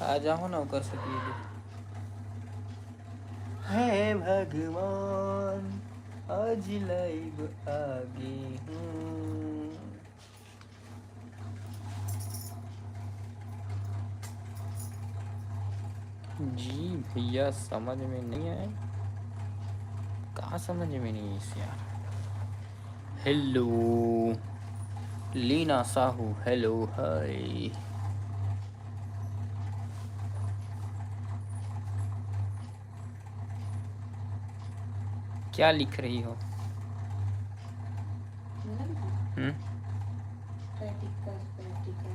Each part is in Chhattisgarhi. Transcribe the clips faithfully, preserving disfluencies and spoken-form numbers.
आ जाओ ना, ओकर से पी ले। हे भगवान, आज लाइव आ गे हूँ। जी भैया, समझ में नहीं आए। का समझ में नहीं आइस यार? हेलो लीना साहू, हेलो, हाय। क्या लिख रही हो? मतलब, हम्म। प्रैक्टिकल, प्रैक्टिकल,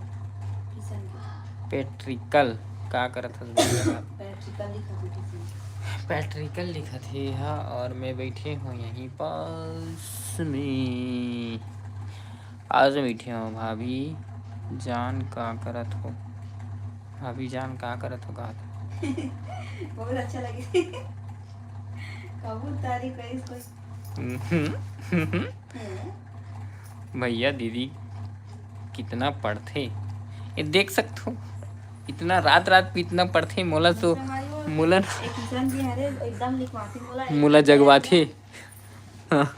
किसन के। प्रैक्टिकल का करत हस भैया? प्रैक्टिकल लिखत हूँ किसन। प्रैक्टिकल लिखत हे हा, और मैं बैठे हूँ यहीं पास में। आज बैठे हूँ भाभी जान, का करत हो? भाभी जान, का करत हो, कहा था। बहुत अच्छा लगे। कबूल तारीफ करिस कोई। हम्म। भैया दीदी कितना पढ़थे, ये देख सकत हो। इतना रात रात पे इतना पढ़थे, मोला तो, संगवारी हो, मोला एक किशन जी हरे, एकदम लिखवाथे मोला, मोला एकदम जगवाथे। हाँ। हाँ।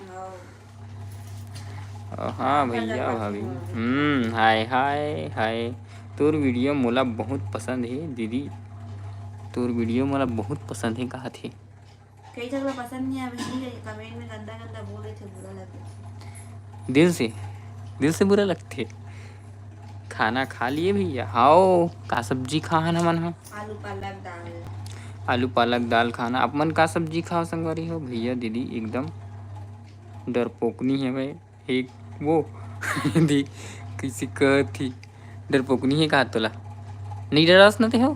हाँ भैया भाभी। हम्म, हाय हाय हाय। तोर वीडियो मोला बहुत पसंद हे दीदी, तोर वीडियो मोला बहुत पसंद हे, कहा थे। कई झगला पसंद नहीं आवे, नहीं कमेंट में गंदा गंदा बोले थे, बुरा लगे। दिल से, दिल से बुरा लगथे। खाना खा लिए भैया? हाओ, का सब्जी खाहन हमन ह? आलू पालक दाल। आलू पालक दाल खाना। आप मन का सब्जी खाओ संगवारी हो? भैया दीदी एकदम डरपोकनी है भाई। एक वो दी, किसी कहत थी, डरपोकनी है कहा तोला? नहीं डरास न ते हो?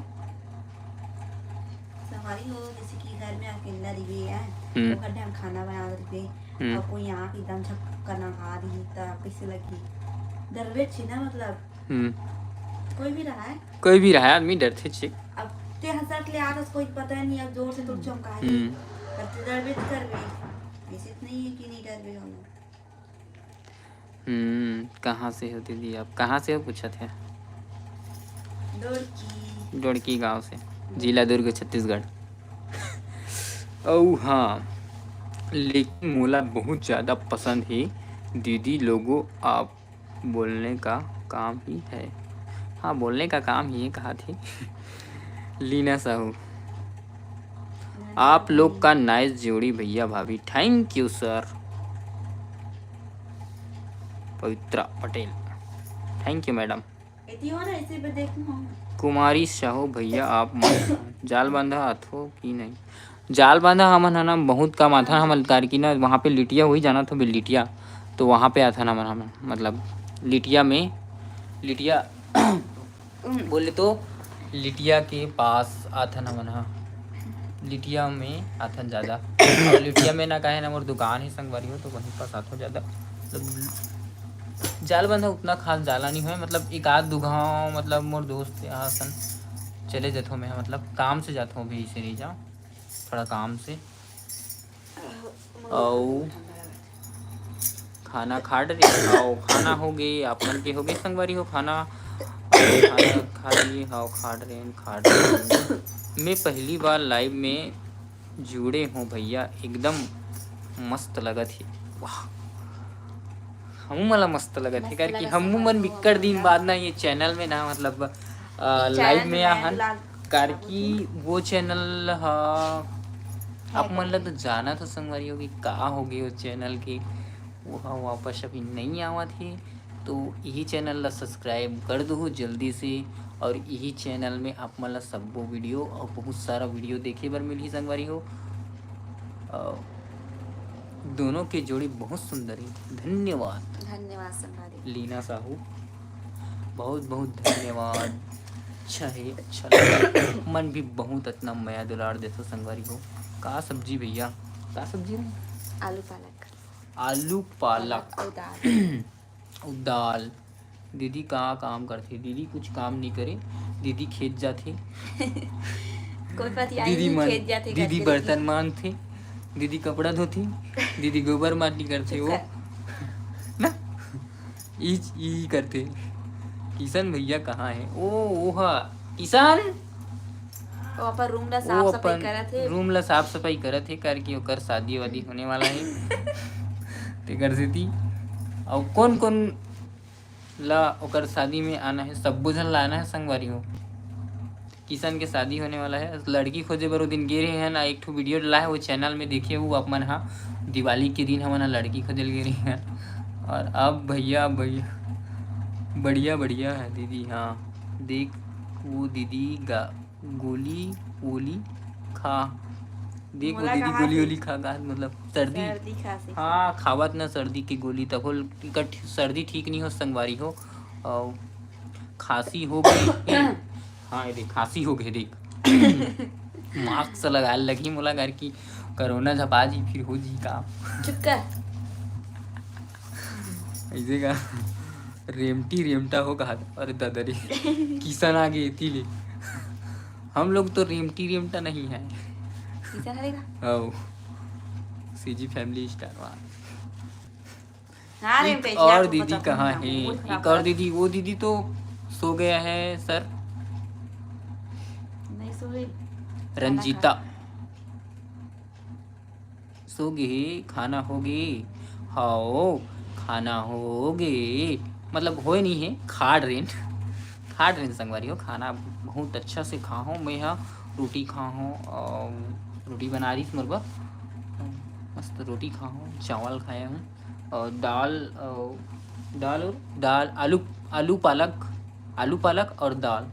संगवारी हो, जैसे कि घर में अकेला रहिए यार, हम्म। तो घर में हम खाना बना रहिए, हम्म। और कोई यहाँ पे एकदम झक करना खा रही, तब कैसे लगी? डरबे छी ना, मतलब, हम्म। कोई भी रहा है। कोई भी रहा है, आदमी डरथे छी। अब ते हंसत ले आत हस, कोई पता नहीं, अब जोर से तो हम्म। चमका है। हम्म। अब ते डरबे तो करबे, ऐसे तो नहीं है कि नहीं डरबे हम। हम्म, कहाँ से हो दीदी आप? कहाँ से हो पूछत हे? डोड़की। डोड़की गांव से, जिला दुर्ग, छत्तीसगढ़। अउ हाँ, लेकिन मोला बहुत ज़्यादा पसंद हे दीदी लोगो, आप बोलने का काम ही है। हाँ, बोलने का काम ही है, कहा थी। लीना साहू, आप लोग का नाइस जोड़ी भैया भाभी, thank you sir. Pavitra Patel, thank you madam. एती हो ना, इसे पे देखूं हम। कुमारी साहू भैया, आप मन जाल बांधा आथो कि नहीं? जाल बांधा हमन ह ना बहुत कम आथन, हमन कारकी ना वहाँ पे लिटिया हुई जाना तो भी लिटिया, तो वहाँ पे आथन हमन, हमन मतलब लिटिया में, लिटिया बोले तो लिटिया के पास आथन हमन ह, लिटिया में आथन ज़्यादा। और लिटिया में ना काहे ना मोर दुकान ही संगवारी हो, तो वहीं पास आथो ज़्यादा। मतलब जाल बांधा उतना खास जाला नहीं होय, मतलब एक आध दू घाव, मतलब मोर दोस्त यहाँ असन चले जाथो मैं, मतलब काम से जाथो, अभी इसे नहीं जाओ, थोड़ा काम से। अउ खाना खाट रहे, अउ खाना हो गए, आप मन के हो गए संगवारी हो खाना? खाना खा लिए, हाँ, खाट रहे, खाट रहे। मैं पहली बार लाइव में जुड़े हो भैया, एकदम मस्त लगत हे। वाह, हमू मन ला मस्त लगत हे, मस्त करके लगत हे हमू मन संगवारी हो बिक्कट दिन भैया। बाद ना ये चैनल में ना, मतलब, अ, ये लाइव चैनल में में नया आहन, जुलान कारकी वो चैनल ह आप मन ला तो जानत हो संगवारी हो कि का हो गए वो चैनल के, वो ह वापस अभी नहीं आवत हे। तो यही चैनल ला सब्सक्राइब कर दो जल्दी से, और यही चैनल में आप मन ला सब्बो वीडियो और बहुत सारा वीडियो देखे बर मिलही संगवारी हो। अ, दोनों के जोड़ी बहुत सुंदर हे। धन्यवाद। धन्यवाद संगवारी। लीना साहू, बहुत बहुत धन्यवाद। अच्छा हे, अच्छा लगा। मन भी बहुत अतना मया दुलार देथो संगवारी हो। का सब्जी भैया? का सब्जी रहे? आलू पालक। आलू पालक। अउ दाल। अउ दाल। दीदी का काम करथे? दीदी कुछ काम नहीं करे, दीदी खेत जाथे। कोई पतियाई दीदी नहीं, मन, खेत जाथे दीदी करके बर्तन मांजथे, दीदी कपड़ा धोथे, दीदी गोबर माटी करथे, वो चुप कर। ना। ई, ई करथे। किशन भैया कहाँ हे? ओ, ओहा, किशन? वो अपन रूम ला साफ सफाई करत हे। रूम ला साफ सफाई करत हे, करके ओकर शादी वादी होने वाला हे। तेकर सेती। अउ कोन कोन ला ओकर शादी में आना हे? सब्बो झन ला आना हे संगवारी हो। किशन के शादी होने वाला है। लड़की खोजे बर वो दिन गे रहे हैं ना, एक ठो वीडियो डला है वो चैनल में, देखिए वो आप मन हा। दिवाली के दिन हमन हा लड़की खोजे गे रहे हैं। और अब भैया, भैया, बढ़िया बढ़िया है दीदी। हाँ, देख वो दीदी गा गोली वोली खा, देख वो दीदी गोली वोली खा गा, मतलब सर्दी। हाँ, खावत ना सर्दी के गोली, तब हो सर्दी ठीक नहीं हो संगवारी हो। और खांसी हो गई। हाँ, ये देख, खांसी हो गई, देख। मास्क लगा लगी मोला घर की, कोरोना झपा जी, फिर हो जी काम। चुप कर। ऐसे का रेमटी रेमटा हो कहा। अरे दादा रे, किशन आ गए इतनी ले। हम लोग तो रेमटी रेमटा नहीं है। किशन हरे का? आओ, सीजी फैमिली स्टार वाह। हाँ, एक और दीदी कहाँ है? एक और दीदी, वो दीदी तो सो गया है सर। नहीं सोए। रंजीता सो गए। खाना हो गए? हाओ, खाना हो गए, मतलब होए नहीं है, खा रेन, खा रेन संगवारी हो। खाना बहुत अच्छा से खा हो। मैं हा रोटी खा हो, रोटी बना रही मोर बर, मस्त रोटी खा हो, चावल खाया हूँ। और दाल, दाल और दाल, आलू, आलू पालक, आलू पालक और दाल।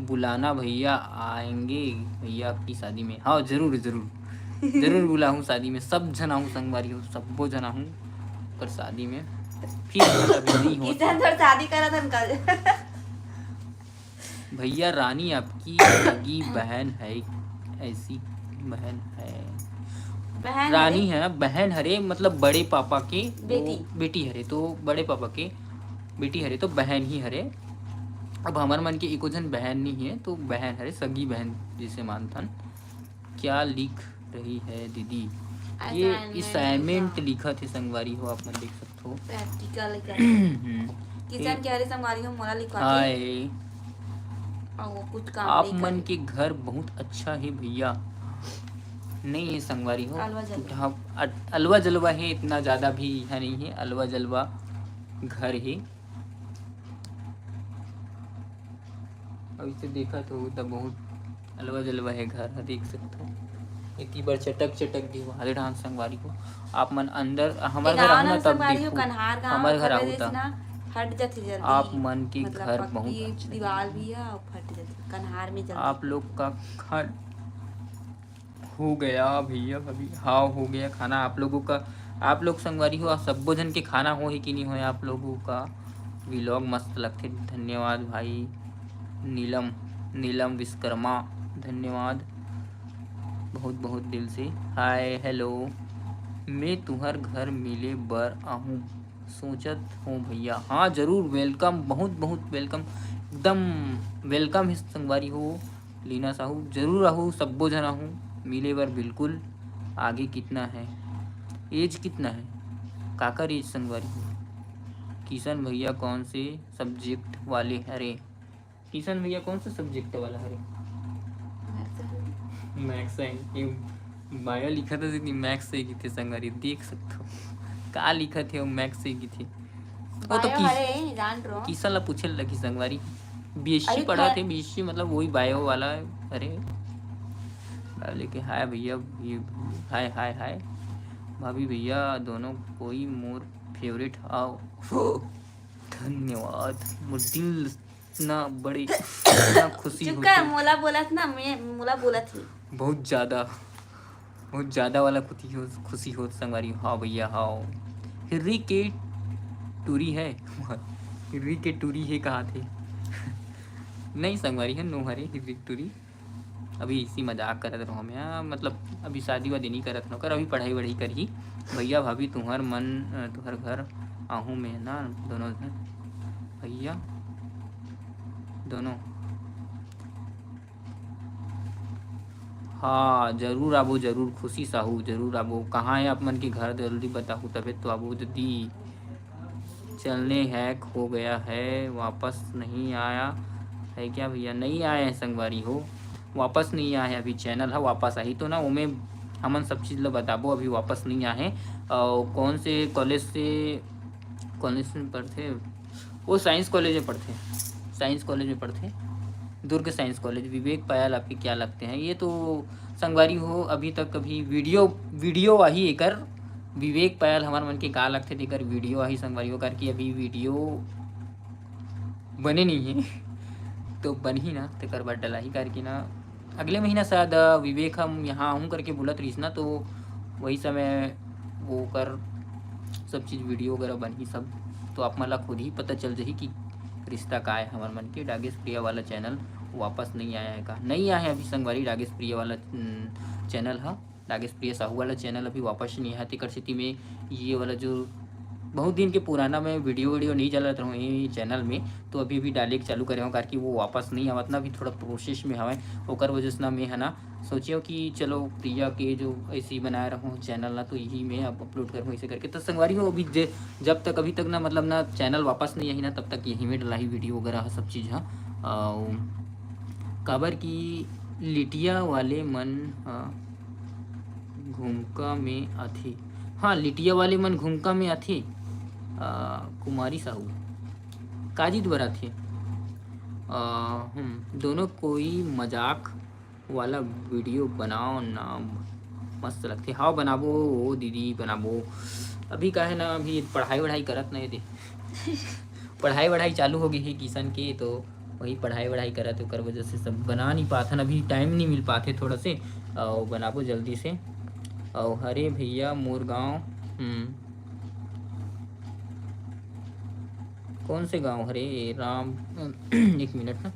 बुलाना भैया, आएंगे भैया आपकी शादी में। हाँ, जरूर जरूर जरूर बुलाहूँ शादी में। सब झन आहूँ संगवारी हो, सब्बो झन आहूँ पर शादी में। फिर शादी नहीं होता। शादी करा था कल। भैया, रानी आपकी सगी बहन है, ऐसी बहन है। बहन रानी हरे? है, बहन हरे, मतलब बड़े पापा के बेटी। बेटी हरे, तो बड़े पापा के बेटी हरे, तो बहन ही हरे। अब हमर मन के एको झन बहन नहीं है, तो बहन हरे, सगी बहन जिसे मानथन। क्या लिख रही है दीदी? ये असाइनमेंट लिखत है संगवारी हो, आप मन देख सकते हो। प्रैक्टिकल किशन के हरे संगवारी हो, मोला लिखवा दे। हाय। और वो कुछ काम आप मन के घर बहुत अच्छा है भैया। नहीं है संगवारी हो, अलवा जलवा है, इतना ज्यादा भी है नहीं है, अलवा जलवा घर है। अब इसे देखा तो, तो बहुत अलवा जलवा है घर ह, देख सकते हो। इतनी बार चटक चटक दीवार डांस संगवारी हो। आप मन अंदर हमर घर आहू ना तब देखू। हमर घर आहू ता। फट जाती जल्दी। आप मन के मतलब घर बहुत अच्छा। दीवार भी है और फट जाती कन्हार में जल्दी। आप लोग का घर हो गया भैया भाभी? हाँ, हो गया खाना आप लोगों का। आप लोग संगवारी हो, सब्बो झन के खाना हो है कि नहीं हो आप लोगों का? व्लॉग मस्त लगते। धन्यवाद भाई नीलम, नीलम विश्वकर्मा, धन्यवाद बहुत बहुत दिल से। हाय हेलो, मैं तुहर घर मिले बर आहूँ सोचत हो भैया। हाँ जरूर, वेलकम, बहुत बहुत वेलकम, एकदम वेलकम है संगवारी हो। लीना साहू, जरूर आहू, सब्बो झन आहू मिले बर, बिल्कुल। आगे कितना है, एज कितना है, काकर एज संगवारी हो? किशन भैया कौन से सब्जेक्ट वाले हरे? किशन भैया कौन से सब्जेक्ट वाला हरे? मैथ्स है। ये बायो लिखा था दीदी, मैथ्स से की थे संगवारी, देख सकते हो का लिखा थे, वो मैथ्स से की थे। वो तो किशन ला पूछे लगी संगवारी, बीएससी पढ़ा थे, बीएससी मतलब वही बायो वाला है। अरे लेके हाय भैया, ये हाय हाय हाय भाभी भैया दोनों कोई मोर फेवरेट आओ। धन्यवाद, मोर दिल ना बड़ी ना खुशी होती। मोला बोलत ना, मैं मोला बोलत ही। बहुत ज्यादा, बहुत ज्यादा वाला खुशी हो, खुशी होत संगवारी। हाँ भैया, हाँ। हिर्री के टूरी है। हिर्री के टूरी है कहा थे? नहीं संगवारी है, नो हरे हिर्री के टूरी। अभी इसी मजाक करत रहो हम यहाँ, मतलब अभी शादी वादी नहीं करत रहो कर, अभी पढ़ाई वढ़ाई करही। भैया भाभी तुहर मन, तुहर घर आहूँ मैं ना दोनों भैया दोनों। हाँ जरूर आबो, जरूर खुशी साहू, जरूर आबो। कहाँ है आप मन के घर, जल्दी बताहू तबे तो आबो दीदी। चैनल हैक हो गया है, वापस नहीं आया है क्या भैया? नहीं आया है संगवारी हो, वापस नहीं आया है। अभी चैनल ह वापस आही तो ना, ओमे हमन सब चीज़ ल बताबो। अभी वापस नहीं आया है। और कौन से कॉलेज से, कॉलेज में पढ़थे? वो साइंस कॉलेज में पढ़थे, साइंस कॉलेज में पढ़थे, दुर्ग साइंस कॉलेज। विवेक पायल आपके क्या लगते हैं? ये तो संगवारी हो, अभी तक कभी वीडियो, वीडियो आही एकर, विवेक पायल हमर मन के का लगथे तेकर वीडियो आही संगवारी हो, करके अभी वीडियो बने नहीं है। तो बनही ना, तेकर बर डलाही करके ना। अगले महीना शायद, अ, विवेक हम यहाँ आहूँ करके बोलत रहिस ना, तो वही समय वो कर सब चीज़ वीडियो वगैरह बनही सब, तो आप मन ला खुद ही पता चल जाही कि रिश्ता का है हमर मन के। डागेश प्रिया वाला चैनल वापस नहीं आया है का? नहीं आया है अभी संगवारी, डागेश प्रिया वाला, उम, चैनल ह, डागेश प्रिया साहू वाला चैनल अभी वापस नहीं आया, तेकर सेती में ये वाला जो बहुत दिन के पुराना मैं वीडियो, वीडियो नहीं डालत रहूँ ये चैनल में, तो अभी, अभी डाले के चालू करे हूँ, करके वो वापस नहीं आवत ना, अभी थोड़ा प्रोसेस में हवय, ओकर वजह से ना मैं है ना सोचियो कि चलो प्रिया के जो ऐसे ही बनाए रहूँ चैनल ना, तो यही मैं अब अपलोड करूँ ऐसे करके। तो संगवारी हो, अभी जे, जब तक, अभी तक ना, मतलब ना, चैनल वापस नहीं आई ना, तब तक यही में डलाही वीडियो वगैरह सब चीज़ ह। अउ काबर कि लिटिया वाले मन ह घुमका में आथे। हाँ, लिटिया वाले मन घुमका में आथे। अ, कुमारी साहू काजिद बर आथे। अ, हम दोनों कोई मजाक वाला वीडियो बनाओ ना, मस्त लगथे। हाँ, बनाबो ओ दीदी, बनाबो। अभी का है ना, अभी पढ़ाई वढ़ाई करत नहीं दे। पढ़ाई वढ़ाई चालू हो गई है किशन के, तो वही पढ़ाई वढ़ाई करत, ओकर वजह से सब बना नहीं पाथन, अभी टाइम नहीं मिल पाथे थोड़ा से। और बनाबो जल्दी से। और हरे भैया मोर गाँव, हम्म, कौन से गाँव हरे राम? एक मिनट ना,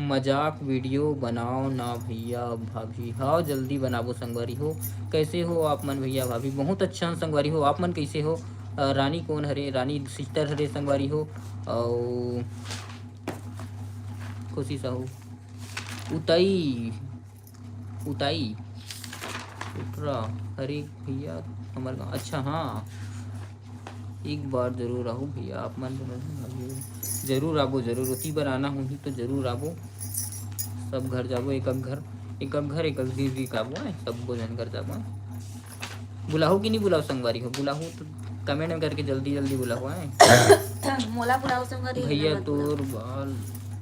मजाक वीडियो बनाओ ना भैया भाभी। हाँ, जल्दी बनाबो संगवारी हो। कैसे हो आप मन भैया भाभी? बहुत अच्छा संगवारी हो। आप मन कैसे हो? अ, रानी कौन हरे? रानी सिस्टर हरे संगवारी हो। और खुशी साहू, उताई, उताई, उतरा। अरे भैया, हमर गाँव, अच्छा, हाँ, एक बार जरूर आहू भैया, आप मन जरूर आबो, जरूर। ओती बर आना होही तो जरूर आबो, सब घर जाबो, एक एक घर, एक एक घर, एक एक दिन रिकाबो, आए, सब्बो झन घर जाबो, आए। बुलाहू कि नहीं बुलाहू संगवारी हो? बुलाहू तो कमेंट में करके जल्दी जल्दी बुलाहू, आए। मोला बुलाओ संगवारी हो, भैया ना मत बुलाओ। तोर बाल,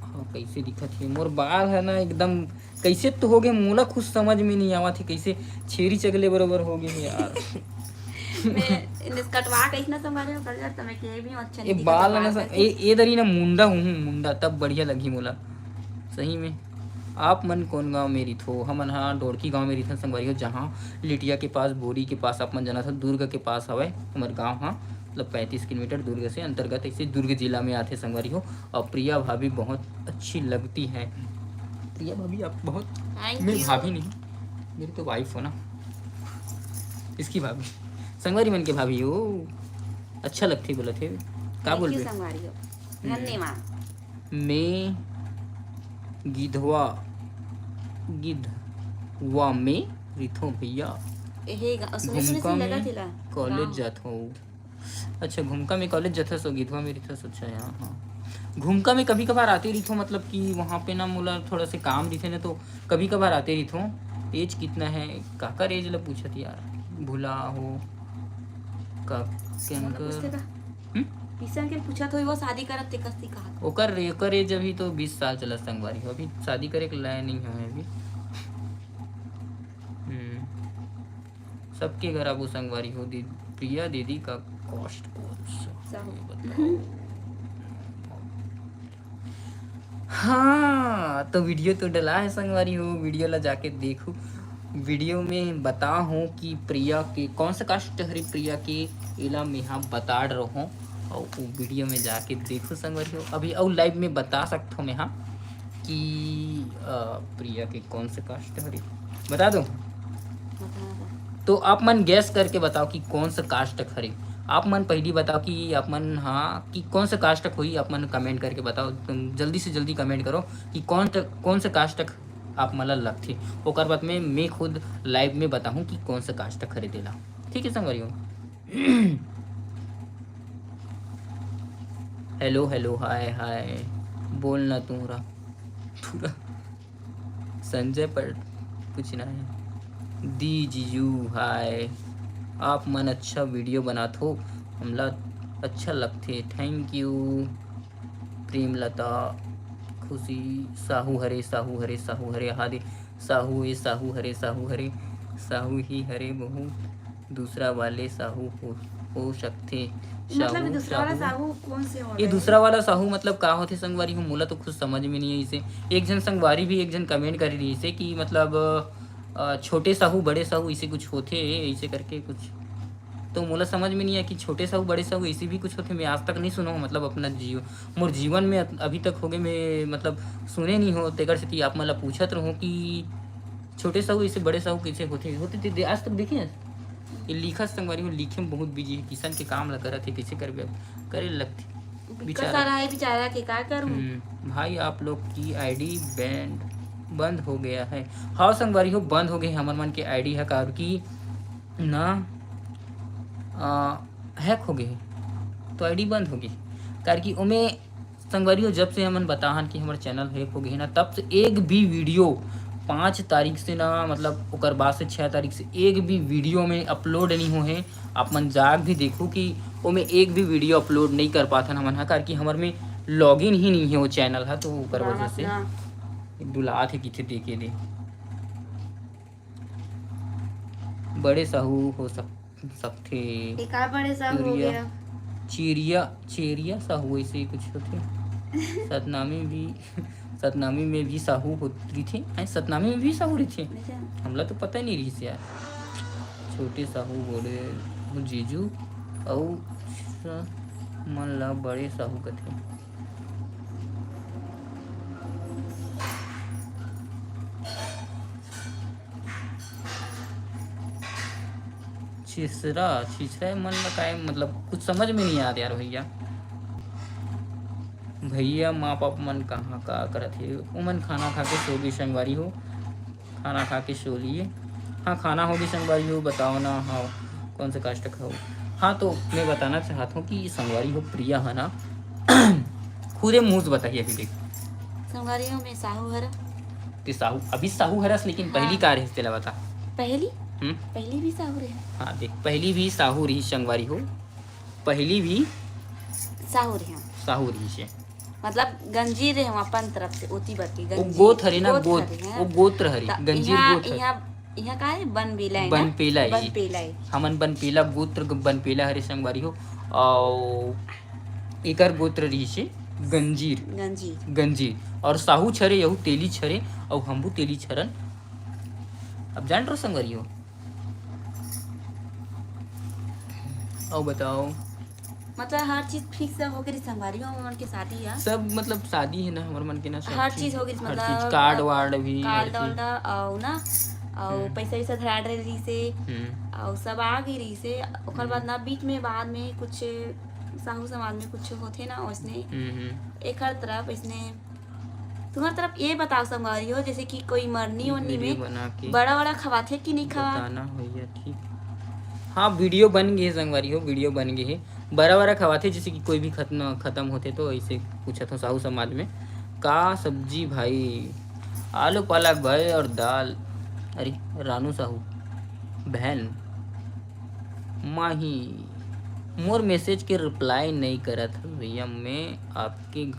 हाँ, कैसे दिखत हे? मोर बाल है ना एकदम कैसे तो हो गए, मोला खुद समझ में नहीं आवत हे, कैसे छेरी चगले बरोबर हो गए हे यार। मैं इन्हें कटवा के इतना संभाले हो, कर जाता मैं के भी अच्छा ये नहीं दिखता, बाल ना बाल स-, कैसे? ए, ए दरी ना मुंडा हूँ, मुंडा तब बढ़िया लगी मोला सही में। आप मन कौन गांव में रिथो? हमन हा डोड़की गांव में रिथन संगवारी हो, जहाँ लिटिया के पास, बोरी के पास, आप मन जाना था, दुर्ग के पास हवय हमर गांव हा, मतलब पैंतीस किलोमीटर दुर्ग से अंतर्गत, ऐसे दुर्ग जिला में आथे संगवारी हो। और प्रिया भाभी बहुत अच्छी लगती है। प्रिया भाभी आप बहुत, thank मेरी you। भाभी नहीं, मेरी तो वाइफ हो ना, इसकी भाभी, संगवारी मन के भाभी हो, अच्छा लगथे बोलत हे। का thank you बोलबे? संगवारी हो। हम्म। धन्यवाद। मैं गिधवा, गिधवा में रिथो भैया। एहे गा-, सुने, सुने, घुमका सुने लगा में थिला। कॉलेज गाँव। जात हो। अच्छा, घुमका में कॉलेज जथस हो, गिधवा में रिथस, अच्छा, यहाँ, हाँ। घुमका में कभी कभार आते रिथो, मतलब कि वहाँ पे ना मोला थोड़ा से काम रिथे ना, तो कभी कभार आते रिथो। एज कितना है? काकर एज ला पूछत यार, भुला हो का? मोला पूछते का? हम्म? किशन के पूछत होई, वो शादी करत ते कस्ती कहा? ओकर, ओकर एज अभी तो बीस साल चलत संगवारी हो, अभी शादी करे के लायक नहीं है अभी। हम्म। सबके घर आबो संगवारी हो, दी-, प्रिया दीदी का कॉस्ट कौन सा है, बताओ। हाँ, तो वीडियो तो डला है संगवारी हो, वीडियो ला जाके देखो। वीडियो में बता हूँ कि प्रिया के कौन सा कास्ट हरे, प्रिया के एला मेहा बता रहो, और वो वीडियो में जाके देखो संगवारी हो। अभी और लाइव में बता सकता हूँ मेहा कि, अ, प्रिया के कौन से कास्ट हरे, बता दो। बता दो। तो आप मन गेस करके बताओ कि कौन सा कास्ट हरे। आप मन पहली बताओ कि आप मन, हाँ, कि कौन सा कास्ट होई, आप मन कमेंट करके बताओ। तुम जल्दी से जल्दी कमेंट करो कि कौन त-, कौन सा कास्ट आप मन ला लगथे। ओकर बाद में मैं खुद लाइव में बताहूँ कि कौन सा कास्ट हरे तेला। ठीक है संगवारी हो, हेलो हेलो, हाय हाय, बोल ना तूरा तूरा। संजय पर पूछना है। दी जीजू हाय, आप मन अच्छा वीडियो बनात हो, हमला अच्छा लगथे, थैंक यू। प्रेमलता, खुशी, साहू हरे, साहू हरे, साहू हरे, हादे, साहू ए, साहू हरे, साहू हरे, साहू ही हरे, बहुत दूसरा वाले साहू हो, हो सकथे। मतलब साहू, दूसरा वाला साहू। साहू कौन से हो ये रहे? दूसरा वाला साहू मतलब का होथे संगवारी हो, मोला तो खुद समझ में नहीं है इसे। एक झन संगवारी भी एक झन कमेंट कर रही से कि मतलब अ, छोटे साहू बड़े साहू इसे कुछ होथे, इसे करके कुछ। तो मोला समझ में नहीं है कि छोटे साहू बड़े साहू इसे भी कुछ होथे। मैं आज तक नहीं सुना हूँ, मतलब अपना जीव मोर जीवन में अत-, अभी तक होगे मैं मतलब सुने नहीं हो, तेकर सेती आप मन ला पूछत रहूँ कि छोटे साहू इसे बड़े साहू कैसे होथे, होथे ते दे-, आज तक देखे हैं? ये लिखा संगवारी हो, लिखे में बहुत बिजी है, किसान के काम ला करत है, कैसे करबे अब? करे लगथे। बिकट बेचारा। सारा है बेचारा के, का करूँ? हम्म, भाई आप लोग की आईडी बैंड बंद हो गया है। हाँ संगवारी हो, बंद हो गए हमर मन के आईडी है, काबर कि ना आ, हैक हो गए, तो आईडी बंद हो गई। काबर कि ओमे संगवारी हो, जब से हमन बताहन कि हमर चैनल हैक हो गए ना, तब से एक भी वीडियो पाँच तारीख से ना, मतलब ओकर बाद से छः तारीख से एक भी वीडियो में अपलोड नहीं हो है। आप मन जाग भी देखो कि ओमे एक भी वीडियो अपलोड नहीं कर पाथन हमन हा, काबर कि हमर में लॉगिन ही नहीं है वो चैनल हा, तो ओकर वजह से। दुलात है किथे देखे दे। बड़े साहू हो सक-, सकथे। एका बड़े साहू हो चिरिया, गया। चिरिया, चिरिया साहू ऐसे ही कुछ होथे। सतनामी भी, सतनामी में भी साहू हो, रहिथे। आय, सतनामी में भी साहू रहिथे। अच्छा। हमला तो पता नहीं रहिस यार। छोटे साहू बड़े हो जीजू, अउ स-, मन ला बड़े साहू कथे। छिसरा, छिसरा मन ला काय, मतलब कुछ समझ में नहीं आत यार भैया। भैया माँ बाप मन कहाँ का करत हे? ओमन खाना खा के सो गे संगवारी हो, खाना खा के सो लिए। हाँ, खाना हो गई संगवारी हो, बताओ ना। हाँ, कौन से कास्ट का हो? हाँ, तो मैं बताना चाहत हूँ कि संगवारी हो प्रिया है ना, खुदे मुँह से बताही अभी देख। संगवारी हो, मैं साहू हरा। ते साहू, अभी साहू हरस, लेकिन हाँ। पहली का रहिस तेला बता। पहली? हम्म? पहली भी साहू रहे। हाँ, देख, पहली भी साहू रही संगवारी हो, पहली भी साहू रहे। साहू रही से। मतलब गंजीर रहे अपन तरफ से, ओती बर के वो गंजीर, गोत हरे ना, गोत गोत, हरे, हाँ। वो गोत्र हरे, त गंजीर इहाँ, गोत हरे। इहाँ, इहाँ का है? बनपेला है ना? बनपेला है। बनपेला है। हमन बनपेला गोत्र, बनपेला हरे संगवारी हो। और एकर गोत्र रही से गंजीर। गंजीर। गंजीर। और साहू छरे, यहू तेली छरे, और हमबू तेली छरन। अब जान रहो संगवारी हो। और बताओ। मतलब हर चीज फिक्स हो गई संगवारी हो, हमन के शादी है। सब मतलब शादी है ना, हमर मन के ना, सब हर चीज, चीज हो गई, हर मतलब चीज, कार्ड वार्ड भी, हर कार्ड चीज। वार्ड, और ना, और हम्म। पैसा वैसा धरा रहे रही से, हम्म। और सब आ गई रही से। ओकर बाद हम्म। ना बीच में, बाद में कुछ साहू समाज में कुछ होथे ना, उसने हम्म, हम्म। एक हर तरफ इसने तुम्हार तरफ ये बताओ संगवारी हो, जैसे कि कोई मरनी ये वरनी वीडियो में बना के बड़ा बड़ा खवाथे कि नहीं खवा? बताना भैया, ठीक। हाँ, वीडियो बन गए संगवारी हो, वीडियो बन गए है। बड़ा बड़ा खवाथे, जैसे कि कोई भी खत्म, खत्म होते तो ऐसे पूछत हो साहू समाज में। का सब्जी भाई? आलू पालक भाई और दाल। अरे रानू साहू बहन माही मोर मैसेज के रिप्लाई नहीं करत हस भैया, मैं आपके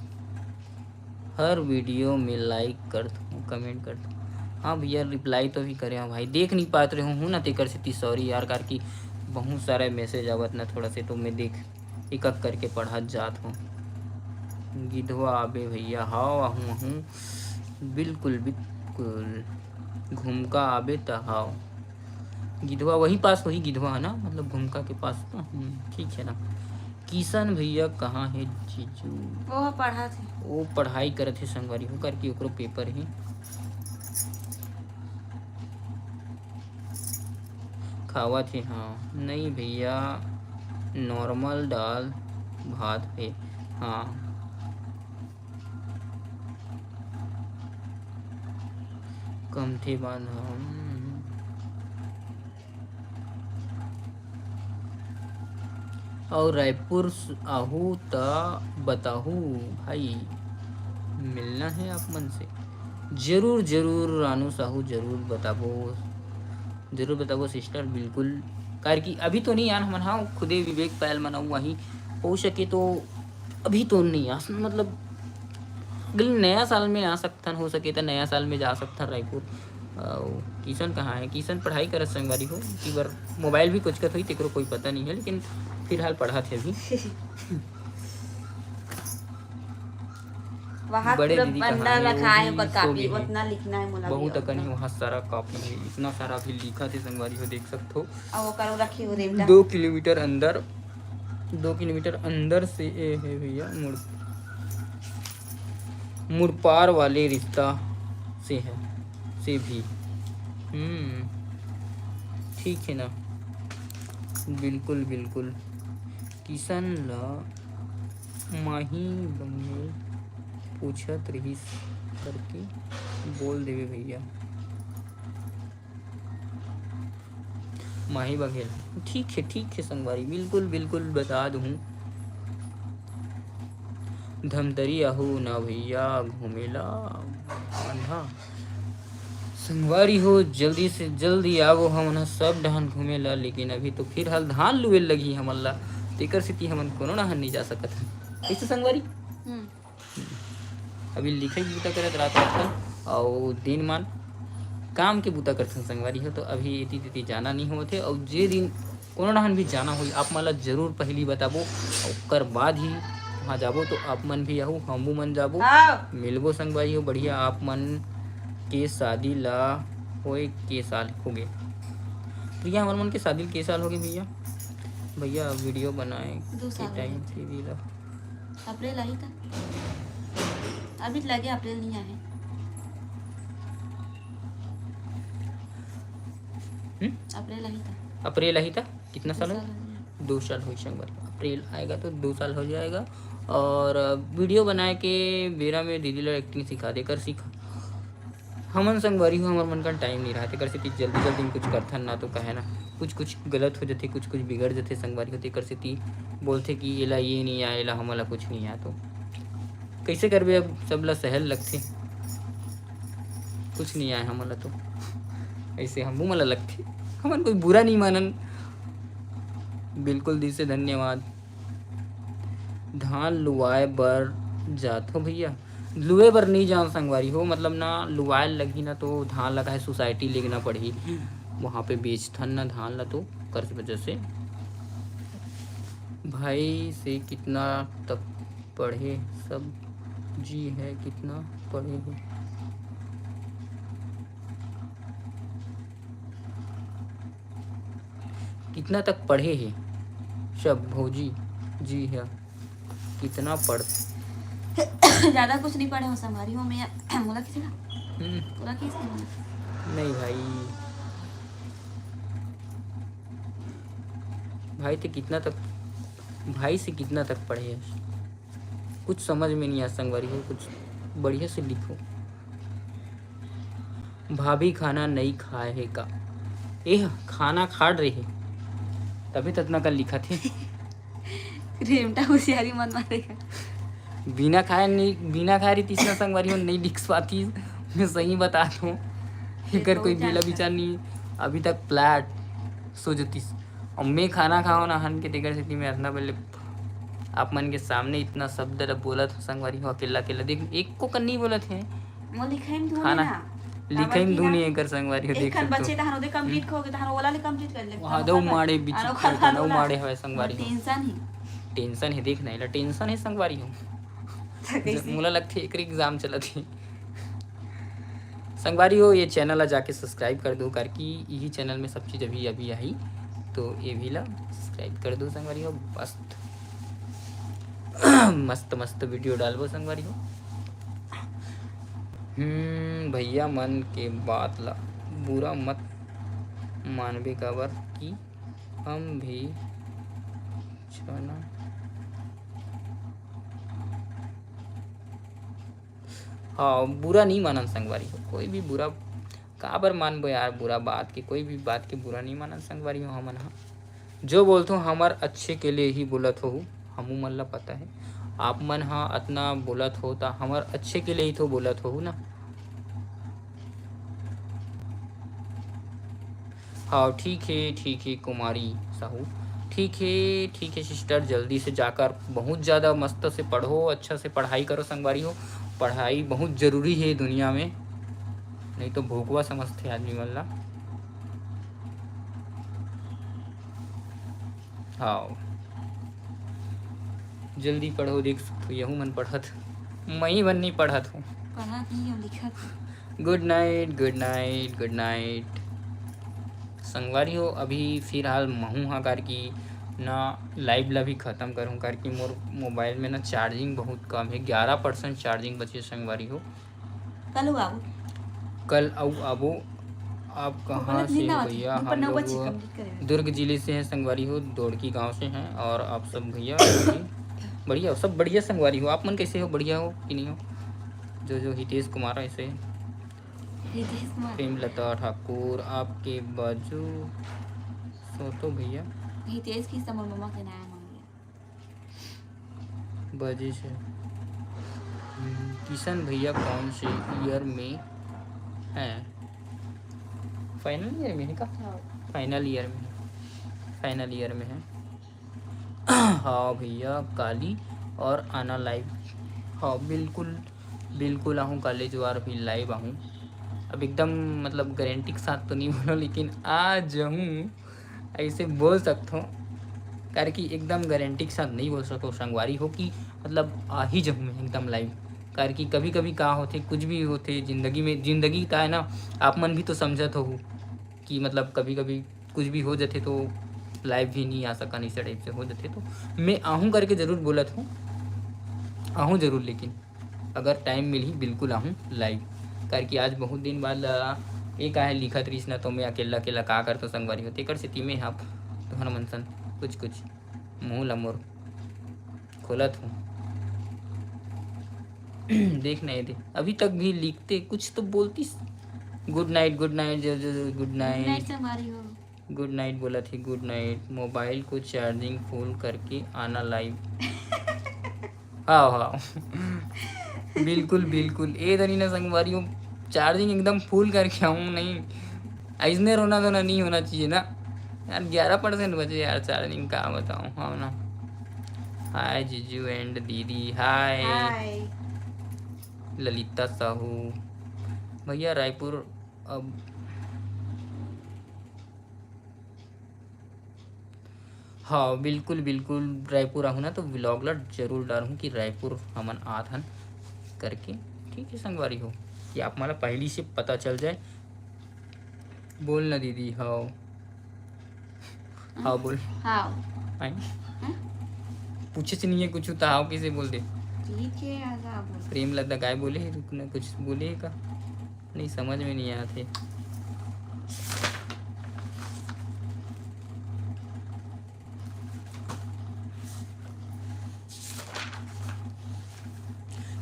हर वीडियो में लाइक करत हूँ, कमेंट करत हूँ। हाँ भैया, रिप्लाई तो भी करे हूँ भाई, देख नहीं पात रहे हूँ ना, तेकर सेती सॉरी यार, कार की बहुत सारा मैसेज आवत ना थोड़ा से, तो मैं देख एक एक करके पढ़त जात हूँ। गिधवा आबे भैया, हाव आहूँ, आहूँ, बिल्कुल, बिल्कुल, घुमका आबे त हाव। गिधवा वही पास, वही गिधवा है ना, मतलब घुमका के पास ना। हम्म, ठीक है ना। किशन भैया कहाँ है जीजू? वो पढ़त हे। वो पढ़ाई करत हे संगवारी हो, करके ओकरो पेपर हे। खावत हे, हाँ। नहीं भैया, नॉर्मल दाल भात हे। हाँ। कमथे बांध हम। अउ रायपुर स-, आहू त बताहू भाई, मिलना है आप मन से। जरूर, जरूर रानू साहू, जरूर बताबो, जरूर बताबो सिस्टर, बिल्कुल। काबर कि अभी तो नहीं आन हमन, हाँ, खुदे विवेक पायल मन अउ वहीं हो सके तो अभी तो नहीं आ, मतलब अगले नया साल में आ सकथन, हो सके तो नया साल में जा सकथन रायपुर। अउ किशन कहाँ है? किशन पढ़ाई करत संगवारी हो, कि बर मोबाइल भी कोचकत होई, तेकरो कोई पता नहीं है, लेकिन फिलहाल पढ़त है अभी। वहाँ बड़े पूरा दीदी बंडल कहाँ है? रखा वो है, भी ओकर सो कॉपी, गए हैं। उतना लिखना है मोला भी बहुत और अकन है, उतना। वहाँ सारा कॉपी है, इतना सारा भी लिखा थे संगवारी हो, देख सकत हो। अउ ओकर रखी हो रेमटा। दो किलोमीटर अंदर, दो किलोमीटर अंदर से ये है भैया, मुड़, मुड़पार वाले रिश्ता से है, से भी। हम्म, ठीक है ना, बिल्कुल, बिल्कुल। किशन ला माही बंगेल पूछत रिहिस करके बोल देवे भैया। माही बघेल, ठीक है, ठीक है संगवारी, बिल्कुल, बिल्कुल बता दूँ। धमतरी आहू ना भैया घूमेला आंधा। संगवारी हो, जल्दी से जल्दी आवो, हमन ह सब डहान घूमे ला, लेकिन अभी तो फिलहाल धान लुए लगही हमन ला, तेकर सेती हमन कोनो डहान नहीं जा सकत हन। कैसे संगवारी? हम्म। अभी लिखे के बूता करत रात रात अउ दिन मान काम के बूता करथन संगवारी हो, तो अभी एती तेती जाना नहीं होवत हे। अउ जे दिन कोनो डहान भी जाना होई, आप मन ला जरूर पहली बताबो, अउ ओकर बाद ही वहाँ जाबो, तो आप मन भी आहू, हमू मन जाबो, हाँ। मिलबो संगवारी हो। बढ़िया, आप मन के शादी ला होए के साल हो गे? भैया, हमर मन के शादी के साल हो गे भैया? भैया, वीडियो बनाए दो के साल हो टाइम गए। दीदी ला अप्रैल आही त? अभी त लगे अप्रैल नहीं आए। हम्म? अप्रैल आही त? अप्रैल आही त? कितना साल हो? दो साल हो गया। दो साल हो संगवारी। अप्रैल आएगा तो दो साल हो जाएगा। और वीडियो बनाए के बेरा में दीदी ला एक्टिंग सिखा दे कर सीखा। हमन संगवारी हो, हमर मन का टाइम नहीं रहते, तेकर सेती जल्दी जल्दी में कुछ करथन ना, तो कहे ना कुछ कुछ गलत हो जथे, कुछ कुछ बिगड़ जथे संगवारी हो, तेकर सेती बोलथे कि एला ये नहीं आए, एला हमला कुछ नहीं आए। तो कैसे करबे, अब सबला सहल लगथे, कुछ नहीं आए हमला तो, ऐसे हमू मन ला लगथे। हमन कोई बुरा नहीं मानन, बिल्कुल दिल से धन्यवाद। धान लुवाए बर जाथो भैया, लुए बर नहीं जान संगवारी हो, मतलब ना लुवाए लगही ना तो धान ला काहे सोसाइटी लेगना पड़ही, वहाँ पे बेचथन ना धान ला, तो कर वजह से। भाई से कितना तक पढ़े सब जी है, कितना पढ़े हो? कितना तक पढ़े हे सब भौजी जी है? कितना पढ़ ज्यादा कुछ नहीं पढ़े हो संगवारी हो, मैं मोला किसी का हम्म। पूरा किस नहीं बोला। नहीं भाई, भाई ते कितना तक, भाई से कितना तक पढ़े है? कुछ समझ में नहीं आ संगवारी हो, कुछ बढ़िया से लिखो। भाभी खाना नहीं खाए है का? एह, खाना खाड़ रहे, तभी तो इतना कर लिखा थे। रेमटा होशियारी मन मारे। बिना खाए नहीं, बिना खाए रही तीसरा संगवारी हो नहीं लिख पाती, मैं सही बता दूँ। ये एकर तो कोई बेला विचार नहीं। अभी तक फ्लैट सो जतीस। और मैं खाना खाओ ना हन के तेकर सेती मैं इतना पहले आप मन के सामने इतना शब्द ल बोलत हो संगवारी हो, अकेला अकेला देख, एक को कन नहीं बोलत है। मोर लिखाई में धुन खाना है ना। लिखाई में धुन है एकर संगवारी हो, देख सकते हो। बचे तहन ओदे complete हो गए, तहन ओला ले complete कर ले। वहाँ दो माड़े बीच आरो में खा दो लो ना। माड़े हवे संगवारी हो। टेंशन ही। टेंशन है, देख ना, एला टेंशन है संगवारी हो। तो कैसे? मोला लगथे एकर एग्जाम चलत है। संगवारी हो, ये चैनल ला जाके सब्सक्राइब कर दो, करके यही चैनल में सब चीज़ अभी अभी आई, तो ये भी ला सब्सक्राइब कर दो संगवारी हो। मस्त मस्त मस्त वीडियो डालबो संगवारी हो। हम्म, भैया मन के बात ला बुरा मत मानबे, काबर कि हम भी छना। हाँ, बुरा नहीं मानन संगवारी हो, कोई भी बुरा काबर मानबो यार, बुरा बात के, कोई भी बात के बुरा नहीं मानन संगवारी हो हमन ह। जो बोलथो हमर अच्छे के लिए ही बोलत होहू, हमू मन ला पता है। आप मन ह अतना बोलत हो त हमर अच्छे के लिए ही तो बोलत होहू ना। हाँ, ठीक है, ठीक है कुमारी साहू, ठीक है, ठीक है सिस्टर, जल्दी से जाकर बहुत ज़्यादा मस्त से पढ़ो, अच्छा से पढ़ाई करो संगवारी हो। पढ़ाई बहुत ज़रूरी है दुनिया में, नहीं तो भोकवा समझते आदमी मन ला। हाँ, जल्दी पढ़ो, देख सकथो यहू मन पढ़त, मई मन नहीं पढ़त हो। पढ़त नहीं हो, लिखत हो। गुड नाइट, गुड नाइट, गुड नाइट। संगवारी हो, अभी फिलहाल महू हा कार की ना लाइव ला भी ख़त्म करूँ, कार की मोर मोबाइल में ना चार्जिंग बहुत कम है, ग्यारह परसेंट चार्जिंग बचे संगवारी हो। कल अउ आबो। कल अउ आबो। आप कहाँ से हो भैया? हम लोग दुर्ग जिले से हैं संगवारी हो, दोड़की गांव से हैं। और आप सब भैया बढ़िया, सब बढ़िया संगवारी हो। आप मन कैसे हो? बढ़िया हो कि नहीं हो? जो जो हितेश कुमार ऐसे हितेश कुमार। प्रेमलता ठाकुर आपके बाजू सोतो भैया। हितेश की समर ममा के नाम है। बजे से। हम्म, किशन भैया कौन से ईयर में हैं? फाइनल ईयर में है का? हाँ। फाइनल ईयर में है, फाइनल ईयर में है। हाँ भैया, काली और आना लाइव। हाँ, बिल्कुल, बिल्कुल आहूँ, काली जुवार भी लाइव आहूँ। अब एकदम, मतलब, गारंटी के साथ तो नहीं बोलो, लेकिन आ जाऊँ, ऐसे बोल सकथो, काहे कि एकदम गारंटी के साथ नहीं बोल सको संगवारी हो कि, मतलब, आ ही जाऊँ मैं एकदम लाइव। काहे कि कभी-कभी का होथे, कुछ भी होथे जिंदगी में, जिंदगी का है ना, आप मन भी तो समझत हो कि, मतलब, कभी-कभी कुछ भी हो जाथे तो लाइव भी नहीं आ सकन, इस टाइप से हो जाथे। तो मैं आहूँ करके जरूर बोलत हूँ, आहूँ जरूर, लेकिन अगर टाइम मिलही, बिल्कुल आहूँ लाइव, काहे कि आज बहुत दिन बाद, आ, एक आहे लिखत रहिस ना, तो मैं अकेला अकेला का करतो संगवारी हो, तेकर सेती मैं हा तुहर मन सन कुछ कुछ मुँह ला मोर खोलत हूँ। देख ना ये दे, अभी तक भी लिखते कुछ तो बोलतीस। गुड नाइट, गुड नाइट, जय जय, गुड नाइट। गुड नाइट संगवारी हो। गुड नाइट बोलत ही, गुड नाइट। मोबाइल को चार्जिंग फुल करके आना लाइव। हाँ, हाँ। बिल्कुल, बिल्कुल। ए दनी ना संगवारी हो, चार्जिंग एकदम फुल करके आऊँ नहीं। ऐसने रोना धोना नहीं होना चाहिए ना। यार, ग्यारह परसेंट बचे यार चार्जिंग, का बताऊँ, हाँ ना। हाय जीजू and दीदी, हाय। हाय। ललिता साहू। भैया, रायपुर अब हाँ, बिल्कुल, बिल्कुल, रायपुर आहूँ ना, तो vlog ला जरूर डालहूँ कि रायपुर हमन आत हन करके। ठीक है, संगवारी हो, कि आप मन ला पहली से पता चल जाए। बोल ना दीदी, हाव। हाव बोल। हाव। आय। हम्म? पूछे से नहीं है कुछ, तो हाव कैसे बोल दे? ठीक है, आजा बोल। प्रेम लता काय बोले हे, रुक ना, कुछ बोले हे का? नहीं, समझ में नहीं आत हे।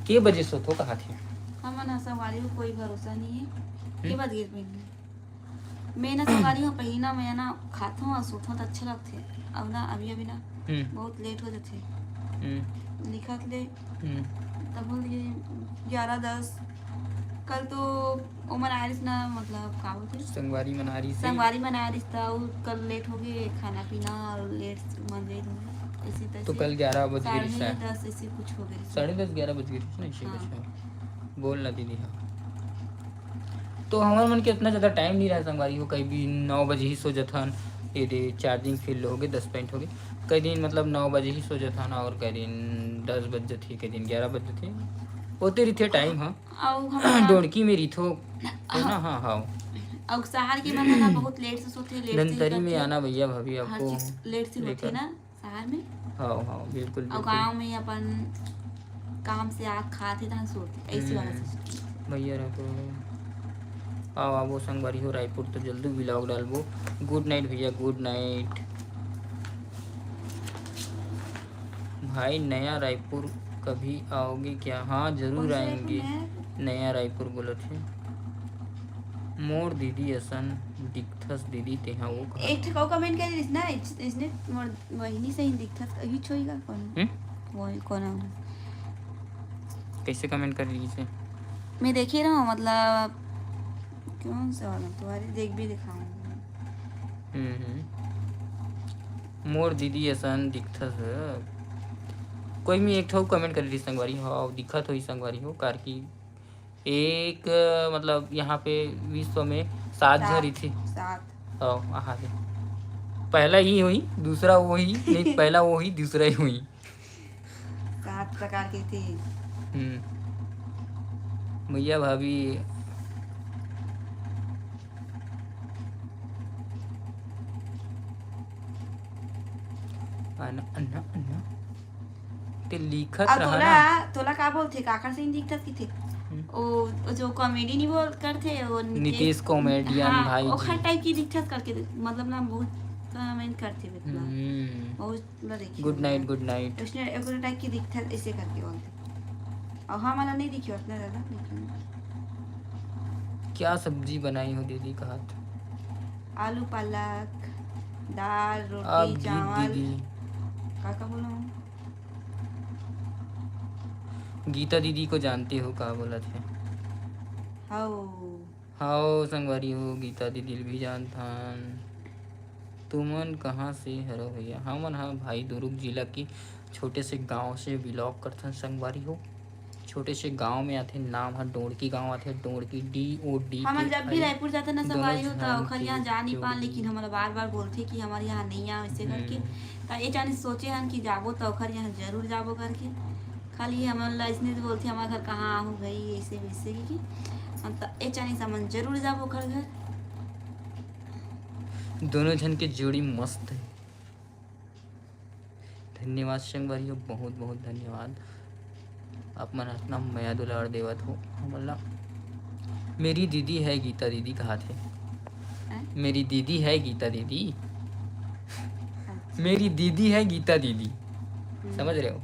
के बजे सोथो कहाथे? हमन ह संगवारी हो कोई भरोसा नहीं है। के हम्म। बजे गिर पड़ही? मैं ना संगवारी हो पहिली ना, मैं ना खाथों और सोथों तो अच्छा लगथे। अब ना अभी अभी ना हम्म। बहुत लेट हो जाथे। हम्म। लिखत ले हम्म। तब बोल दिए ग्यारह दस। कल तो ओमन आए रहिस ना, मतलब, का बोलथे? संगवारी मन आए रहिस हे। संगवारी मन आए रहिस त, अउ कल लेट हो गए, खाना पीना अउ लेट से मन लेट हो गए, ऐसी तो तैसी। कल ग्यारह बज गए रहिस हे। साढ़े दस ऐसे कुछ हो गए रहिस हे। साढ़े दस, ग्यारह बज गए रहिस ना, ऐसे हाँ। कुछ, हाँ। बोल ना दीदी, हाँ। तो हमर मन के इतना ज़्यादा टाइम नहीं रहा संगवारी हो, कहीं भी नौ बजे ही सो जथन, ये दे चार्जिंग फुल हो गए, दस पॉइंट हो गए, कई दिन मतलब नौ बजे ही सो जथन और कई दिन दस बज जथे, कई दिन ग्यारह बज जथे, होते रहिथे टाइम, हाँ। अउ हम डोड़की में रिथो, है ना? हाँ, हाँ। अउ शहर के मन ह ना बहुत लेट से सोथे, लेट से धमतरी में करथे। आना भैया, भाभी, हर आपको चीज लेट से होथे लेकर। ना शहर में। हाँ, हाँ, बिल्कुल, अउ बिल्कुल। गाँव में अपन काम से आके खाथे, तहन सोथे, ऐसी वाला हम्म। सिस्टम। भैया रखो। आओ, आओ, संगवारी हो, रायपुर तो जल्दी vlog डालबो। Good night भैया, good night। भाई, नया रायपुर कभी आओगे क्या? हाँ, जरूर कौन सा रायपुर आएंगे। नया? नया रायपुर बोलत हे। मोर दीदी असन दिखथस दीदी तेहा वो कहा। एक ठो कमेंट कर दिस ना, इस- इसने मोर बहिनी से ही दिखथस, कही छोई का कौन? हम्म? वो कौन है? कैसे कमेंट कर रही से? मैं देखे रहा हूँ, मतलब कौन सा वाला तुम्हारे देख भी दिखाऊंगी। हम्म, हम्म। मोर दीदी असन दिखथस। कोई भी एक ठो कमेंट कर रही संगवारी हो, दिखत होई संगवारी हो, कार की एक, मतलब, यहाँ पे विश्व में सात सात। झरी थी। सात। हाँ, आहा दे। पहला ही हुई, दूसरा वो ही नहीं, पहला वो ही, दूसरा ही हुई। सात प्रकार के थे। हम्म। भैया भाभी। अन्ना, अन्ना, अन्ना। ते लिखत अब रहा तोला ना। तोला का बोलथे, काखर से नहीं दिखता किथे? हम्म। ओ, ओ जो कॉमेडी नहीं बोल करथे वो नीतीश कॉमेडियन हाँ, भाई ओखर जी। टाइप की दिखता करके देख-, मतलब ना बहुत कमेंट करथे बेटला। हम्म। बहुत ला देखी गुड हमने। नाइट, गुड नाइट। उसने एक टाइप की दिखता ऐसे करके बोलथे। और हाँ, मला नहीं दिखी उतना ज्यादा, लेकिन क्या सब्जी बनाई हो दीदी कहत? आलू पालक, दाल, आप रोटी, गीत चावल। दीदी। का का बोला हूँ? गीता दीदी को जानते हो का बोलत हे? हाउ। हाउ संगवारी हो, गीता दीदी भी जानथन। तुमन कहाँ से हरो भैया? हमन ह भाई दुर्ग जिला के छोटे से गांव से बिलोंग करथन संगवारी हो। छोटे से गांव में आथे, नाम ह डोड़की गांव आथे, डोड़की, डी ओ डी हमन के जब भी आई। रायपुर जाते ना दोनों संगवारी हो, तो झन ओखर के यहाँ जा नहीं जोड़ी। पान, लेकिन हमला बार बार बोलथे कि हमारे यहाँ नहीं आवे ऐसे करके। हम्म। तो ये चानी सोचे हन कि जाबो तो ओखर यहाँ जरूर जाबो करके। खाली हमन ला इसने बोलथे, हमारे घर कहाँ आहू भाई, ऐसे वैसे की। हम तो ये चानी से हमन जरूर जाबो ओखर घर। दोनों झन के जोड़ी मस्त है। धन्यवाद संगवारी हो, बहुत बहुत धन्यवाद। आप मन इतना मया दुलार देवत हो हमन ला। मेरी दीदी है गीता दीदी कहा थे। हैं? मेरी दीदी है गीता दीदी। मेरी दीदी है गीता दीदी। समझ रहे हो?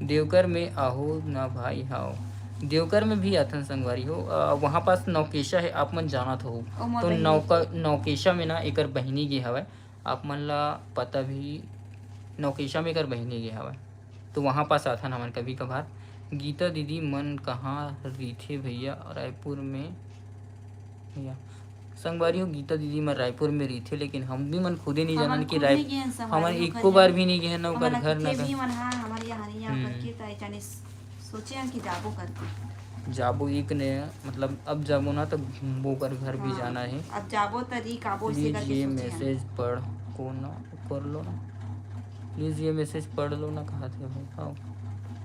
देवकर में आहो ना भाई, हाओ। देवकर में भी आथन संगवारी हो। अ, वहाँ पास नौकेशा है, आप मन जानत हो। ओ मोर तो बहिनी। नौका-, नौकेशा में ना एकर बहिनी गे हवय। आप मन ला पता भी, नौकेशा में एकर बहिनी गे हवय। तो वहाँ पास आथन हमन कभी कभार। गीता दीदी मन कहाँ रहिथे भैया? रायपुर में। भैया, संगवारी हो, गीता दीदी मन रायपुर में रहिथे, लेकिन हम भी मन खुदे नहीं हमन जानन कि खुद राय-, नहीं गए हैं संगवारी हमन हो, एको खैर बार नहीं। भी नहीं गए हैं ना ओकर हमन घर ना किथे भी घर। मन, हाँ, हमारे यहाँ नहीं आ हम्म। करके, तो ये चानी सोचे हन कि जाबो करके। जाबो एक ने, मतलब, अब जाबो ना तो घूमबो कर घर भी हाँ, जाना है। अब जाबो तरी काबो इसे प्लीज करके ये सोचे हन। मैसेज पढ़ को ना, कर लो ना। प्लीज ये मैसेज पढ़ लो ना, कहा थे भाई। हाँ,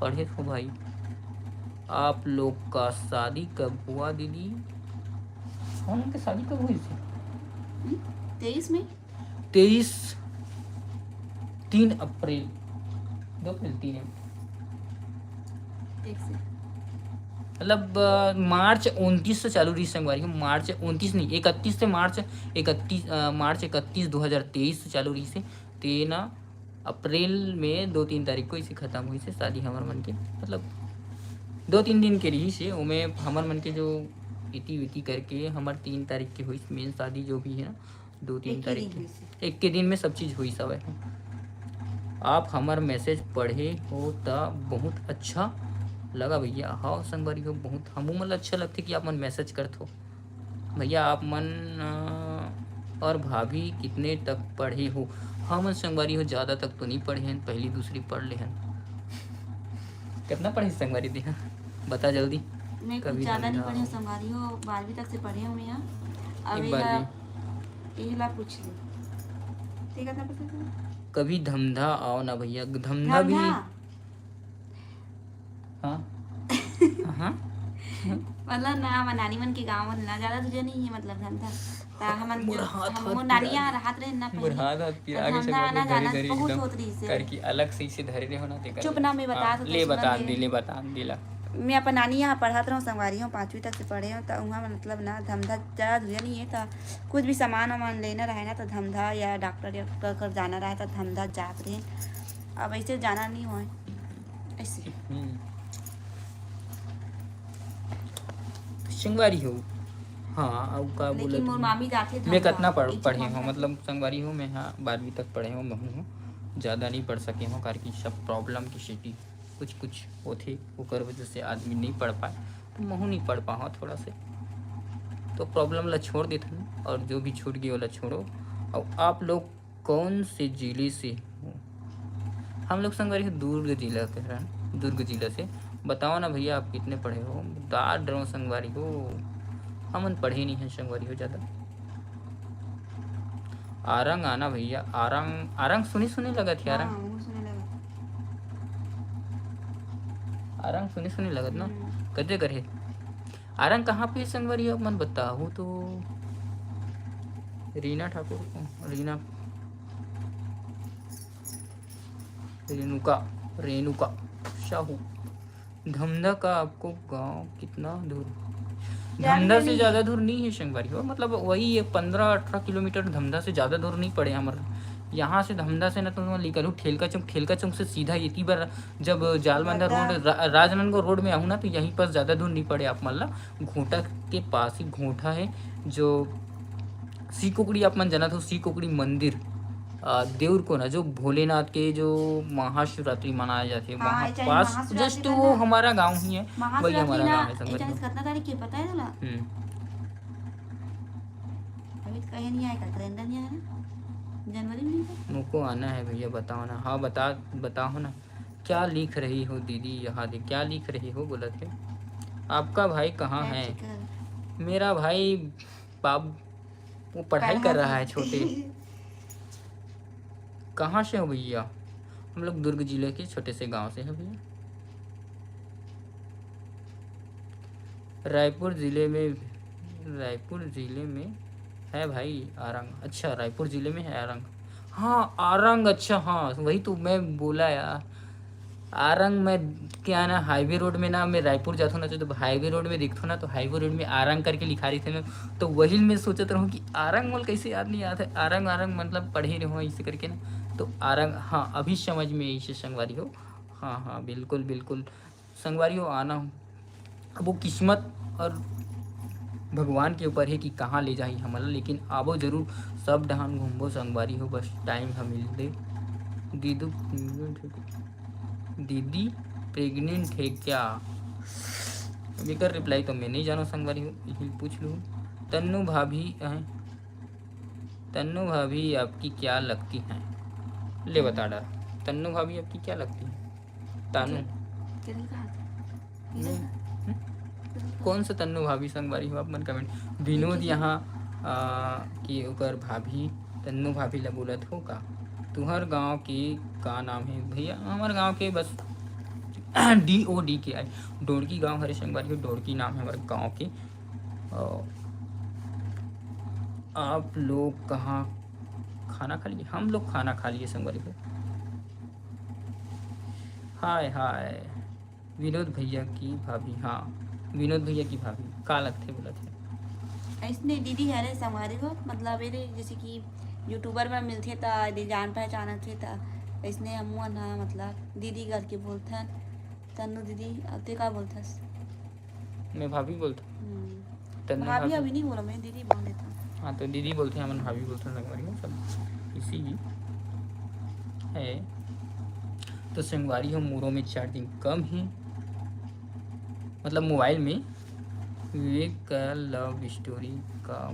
पढ़े तो भाई। आप लोग का शादी कब हुआ दीदी? हम लोग के शादी कब हुई थी? हम्म? तेईस में। तेईस, तीन अप्रैल, दो अप्रैल, तीन अप्रैल। एक से। मतलब, अ, मार्च उनतीस से चालू रही संगवारी हो, मार्च उनतीस नहीं, इकतीस से मार्च, इकतीस, अ, मार्च इकतीस दो हज़ार तेईस से चालू रही से। ते ना अप्रैल में दो तीन तारीख को इसे खत्म हुई से शादी हमर मन के, मतलब, दो तीन दिन के रही से। ओमे हमर मन के जो इति विति करके हमर तीन तारीख के हुई मेन शादी जो भी है ना, दो तीन एक ही तारीख दिन के। हुई से। एक के दिन में सब चीज हुई सब है। आप हमर मैसेज पढ़े हो त बहुत अच्छा लगा भैया। हाँ संगवारी हो, बहुत हमू मन ला अच्छा लगथे कि आप मन मैसेज करत हो। भैया आप मन, अ, और भाभी कितने तक पढ़े हो? हमन संगवारी हो ज्यादा तक तो नहीं पढ़े हैं, पहली दूसरी पढ़ ले हैं। कितना पढ़े संगवारी देहा, बता जल्दी। मैं कुछ कभी ज्यादा नहीं धंधा पढ़े हो। संगवारी हो, बारहवीं तक से पढ़े हूँ मैं यहाँ। अब एक ये बार ला, भी। ये ला पूछ ली। ठीक है, कितना पढ़े थे? कभी धमधा आओ ना भैया, धमधा भी। धमधा। हाँ। हाँ। मतलब ना, हमर नानी मन के गाँव में ना ज्यादा दूरिया नहीं है, मतलब धमधा। ता हमन मोर जो, हाथ, हम हाथ मोर नानी पिरा यहाँ दे। रहत रहे ना मोर पहले। हाथ, हाथ पिरा तो के धमधा सब आना धरे, जाना धरे बहुत एकदम होत रहिस है। करके अलग से इसे धरे रहे हो ना, ते चुप ना, मैं बतात हाँ, हों, ले सुना बता दे। दे, ले बता दे ला। मैं अपन नानी यहाँ पढ़त रहूँ संगवारी हो, पाँचवीं तक से पढ़े हूँ, तो वहाँ मतलब ना धमधा ज्यादा दूरिया नहीं है, तो कुछ भी सामान वामान लेना रहे ना, तो धमधा या डॉक्टर या डॉक्टर घर जाना रहे, तो धमधा जात रहे। अब ऐसे जाना नहीं हो ऐसे। हम्म। संगवारी हो। हाँ, अउ का बोलत लेकिन मोर हूँ? मामी जाथे मैं कतना पढ़ पढ़े हूँ, मतलब संगवारी हो, मैं हाँ बारहवीं तक पढ़े हूँ, महूँ ज़्यादा नहीं पढ़ सके हूँ, काबर कि सब प्रॉब्लम की सेती कुछ कुछ होथे, ओकर वजह से आदमी नहीं पढ़ पाए। तो महूँ नहीं पढ़ पाऊँ थोड़ा से, तो प्रॉब्लम ला छोड़ देथन, और जो भी छूट गए ओला छोड़ो। और आप लोग कौन से जिले से हो? हम लोग संगवारी हो दुर्ग जिला के हरन, दुर्ग जिला से। बताओ ना भैया, आप कितने पढ़े हो? बता डरो संगवारी हो, हमन पढ़े नहीं है संगवारी हो ज़्यादा। आरंग आना भैया, आरंग, आरंग सुनी सुनी लगत है, आरंग। हाँ, वो सुने लगा। आरंग सुनी सुनी लगत ना। हम्म। कते करे? आरंग कहाँ पे संगवारी हो, आप मन बताओ तो। रीना ठाकुर, रीना, रेणुका, रेणुका साहू। धमधा का आपको गांव कितना दूर? यार, धमधा मैं से नहीं ज़्यादा दूर नहीं है संगवारी हो, मतलब वही ये पन्द्रह अठारह किलोमीटर धमधा से ज़्यादा दूर नहीं पड़े हमर। यहाँ से धमधा से ना तो मैं निकलूँ ठेलका चौक, ठेलका चौक से सीधा ये बार जब जालमंदा बता। रोड, रा-, राजनांदगांव रोड में आहूँ ना, तो यहीं पास ज़्यादा दूर नहीं पड़े आप मन ला। घोटा के पास ही घोटा है, जो सीकुकड़ी आप मन जानत हो, सीकुकड़ी मंदिर, अ, देउरकोना, जो भोलेनाथ के जो महाशिवरात्रि मनाया जाथे, हाँ, वहाँ ये चाहे पास महाशिवरात्रि जस्ट का वो ना। हमारा गांव ही है, वही महाशिवरात्रि हमारा ना, गांव है ये संगत चाहे हो। कितना तारीख के पता है तोला? हम्म। अभी तो कहीं नहीं आएगा, कैलेंडर नहीं आया ना, जनवरी में नहीं था। मुझको आना है भैया, बताओ ना। हाँ, बता, बताओ ना, क्या लिख रही हो दीदी? यहाँ दे, क्या लिख रही हो? बोला थे, आपका भाई कहाँ है? चिकन। मेरा भाई बाब, वो पढ़ाई कर रहा है छोटे। कहाँ से हो भैया? हम लोग दुर्ग जिले के छोटे से गांव से हैं भैया। रायपुर जिले में, रायपुर जिले में है भाई आरंग। अच्छा, रायपुर जिले में है आरंग। हाँ, आरंग, अच्छा, हाँ, वही तो मैं बोला यार। आरंग में क्या ना, हाईवे रोड में ना, मैं रायपुर जाथों ना, तो हाईवे रोड में देखथों ना, तो हाईवे रोड में आरंग करके लिखा रही थे ना, तो वही मैं सोचत रहूँ कि आरंग मोल कैसे याद नहीं आता है, आरंग, आरंग मतलब पढ़े रहो ऐसे करके ना, तो आरंग, हाँ, अभी समझ में आई संगवारी हो। हाँ, हाँ, बिल्कुल, बिल्कुल। संगवारी हो, आना हो। अब वो किस्मत और भगवान के ऊपर है कि कहाँ ले जाही हमन ला, लेकिन आबो जरूर, सब डहान घूमबो संगवारी हो, बस टाइम ह मिल दे। दीदू, दीदी प्रेग्नेंट है क्या? अब एकर रिप्लाई तो मैं नहीं जानो संगवारी हो, यही पूछ लूँ। तन्नू भाभी, हैं? तन्नू भाभी आपकी क्या लगती हैं? ले बता डर, तन्नू भाभी आपकी क्या लगती हैं? तानू। किधर कहा था? हम्म। कौन सा तन्नू भाभी संगवारी हो आप मन कमेंट। विनोद यहाँ, आ, कि ओकर भाभी, तन्नू भाभी ला बोलत हो का? तुहर गांव के का नाम है भैया? हमर गांव के बस डी ओ डी के आई, डोड़की गांव हरे संगवारी हो, डोड़की नाम है हमर गांव के। अ, आप लोग कहाँ खाना खा लिए? हम लोग खाना खा लिए संगवारी हो। हाय हाय, विनोद भैया की भाभी, हाँ, विनोद भैया की भाभी का लगथे बोलत हे। ऐसने दीदी हरे संगवारी हो, मतलब ये रे, जैसे कि यूट्यूबर में मिलथे त दे जान पहचान थे त ऐसने हमन ह, मतलब दीदी करके बोलथन। तन्नू दीदी, अब ते का बोलथस? मैं भाभी बोलथों। हम्म। तन्नू भाभी भाभी। अभी नहीं बोला, मैं दीदी बोल देता हूँ। हाँ, तो दीदी बोलते हैं, हमन भाभी बोलते हैं संगवारी हो, सब इसी ही है। तो संगवारी हो, मोरो में चार्जिंग कम है, मतलब मोबाइल में। विवेक का लव स्टोरी का,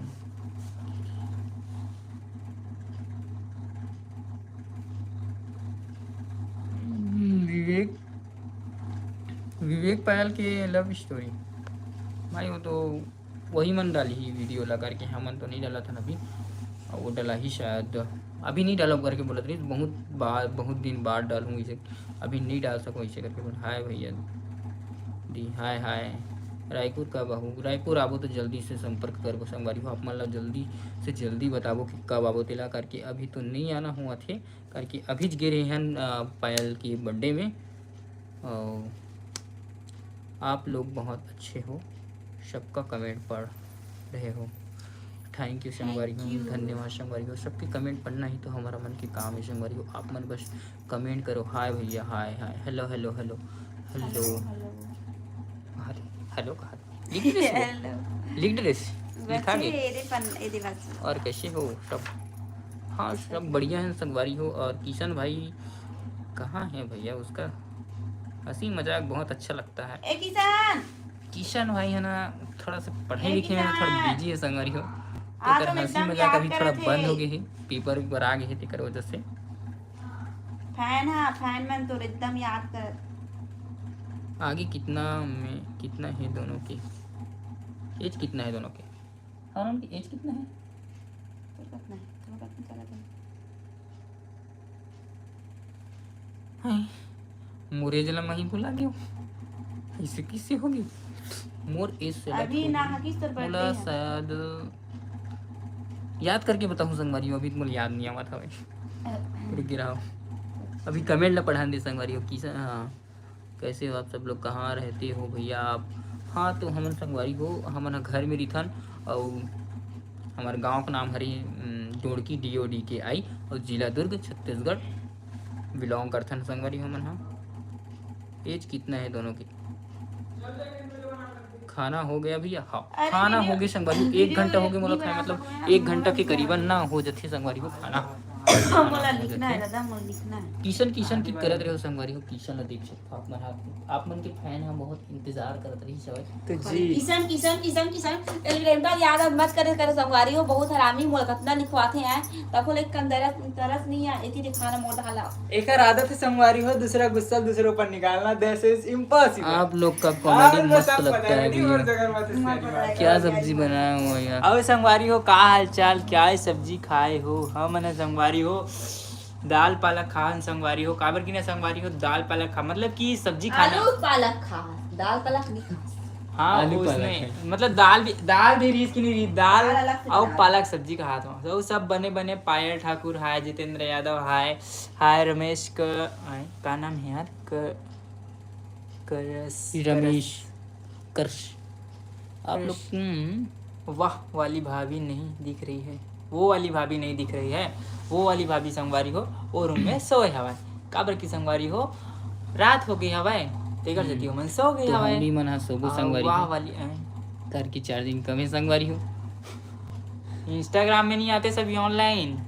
विवेक, विवेक पायल के लव स्टोरी भाई, वो तो वही मन डाली ही वीडियो ला करके, हमन तो नहीं डाला था अभी। और वो डाला ही शायद, अभी नहीं डालब करके बोलत रही, बहुत बाद, बहुत दिन बाद डालूँ इसे, अभी नहीं डाल सकूँ इसे करके बोल। हाय भैया दी, हाय हाय। रायपुर का बहू, रायपुर आबो तो जल्दी से संपर्क करबो संगवारी हो, आप मन ला जल्दी से जल्दी बताबो कि कब आबो तेला करके। अभी तो नहीं आना हुआ थे करके, अभी गे रहे हैं, अ, पायल के बर्थडे में। अ, आप लोग बहुत अच्छे हो, सबका कमेंट पढ़ रहे हो। थैंक यू संगवारी हो, you। धन्यवाद संगवारी हो। सबके कमेंट पढ़ना ही तो हमारा मन के काम है संगवारी हो। आप मन बस कमेंट करो, हाय भैया, hi hi, hello hello hello hello, hello. कहा दे, हेलो कहा दे। लिख दे। हेलो। लिख दे। लिखा बच्चे, के। ये दे पन, ये दे बस। और कैसे हो सब? हाँ, सब बढ़िया है संगवारी हो। और किशन भाई कहाँ है भैया? उसका हंसी मजाक बहुत अच्छा लगता है। ए किशन, किशन भाई है ना, थोड़ा सा पढ़ाई ए लिखे में थोड़ा किशन। बिजी है संगवारी हो, आ तो तो हंसी एकदम मजाक याद अभी थोड़ा करत बंद हे। हो गई है, पेपर वेपर आ गए है, तेकर वजह से। फैन हा, फैन मन तो एकदम याद कर। आगे कितना में, कितना है दोनों के? एज कितना है दोनों के? और उनकी एज कितना है? तो कितना है? तो कितना चला था? हाय, मोर एज ला मही भुला गयो। ऐसे किसे होगी? मोर एज से अभी ना हकीस तोर मोला बर्थडे है। शायद याद करके बताऊँ संगवारी हो, अभी तो मोला याद नहीं आवत हवे। रुक गिरा हो। अभी कमेंट ला पढ़ान दे संगवारी हो, किशन, हाँ, कैसे हो आप सब लोग, कहाँ रहते हो भैया आप? हाँ, तो हमन संगवारी हो, हमन ह घर में रिथन, अउ हमर गांव के नाम हरे, उम, डोड़की, डी ओ डी के आई, अउ जिला दुर्ग, छत्तीसगढ़ बिलोंग करथन संगवारी हमन ह। एज कितना है दोनों के? खाना हो गया भैया? हाँ, अरे खाना video, हो गया संगवारी, एक video घंटा हो गया मोला नहीं खाए, बना मतलब सकते हैं, एक हम घंटा लोग के नहीं करीबन बना ना हो जथे संगवारी हो खाना। सकते। मोला लिखना है दादा, मोला लिखना है। किशन किशन की करत रहे हो संगवारी हो, किशन ला देख सकते हो आप मन, आप, आप मन के फैन हम बहुत इंतजार करत रही सवाई। तो जी, किशन, किशन, किशन, किशन, एलग्रेंडर यादव मत करे, करे संगवारी हो, बहुत हरामी मोला कतना लिखवाथे हैं, तको ले कन दरस, तरस नहीं है, एती दिखाना मोर ढाला। एकर आदत है संगवारी हो, दूसरा गुस्सा दूसरे ऊपर निकालना, this is impossible। आप लोग का कॉमेडी मस्त लगता है भैया। मत क्या सब्जी बनाए हो यार? अउ संगवारी हो, का हालचाल, क्या सब्जी खाए हो? हमन संगवारी हो दाल पालक खान संगवारी हो, काबर कि ना संगवारी हो दाल पालक खा, मतलब कि सब्जी खाना। आलू पालक खा, दाल पालक नहीं खा। हाँ, आलू वो पालक उसने, है। मतलब दाल भी, दाल भी रीस की नहीं रही, दाल दाल अलग से और बना। पालक सब्जी खात हो। तो सब बने बने, पायल ठाकुर हाय, जितेंद्र यादव हाय, हाय रमेश क, आय, का नाम है यार? क, करस, रमेश कर्ष, आप लोग कर्ष। हम्म, वाह वाली भाभी नहीं दिख रही है, वो वाली भाभी नहीं दिख रही है, वो वाली भाभी संगवारी हो, वो रूम में सोए हवाए, काबर की संगवारी हो, रात हो गई हवाए, तेकर से ओमन सो गई तो हवाए। हमनी मन ह सोबो आ, संगवारी वाह हो। वाली, आए। घर की चार्जिंग कम है संगवारी हो। इंस्टाग्राम में नहीं आते सभी ऑनलाइन,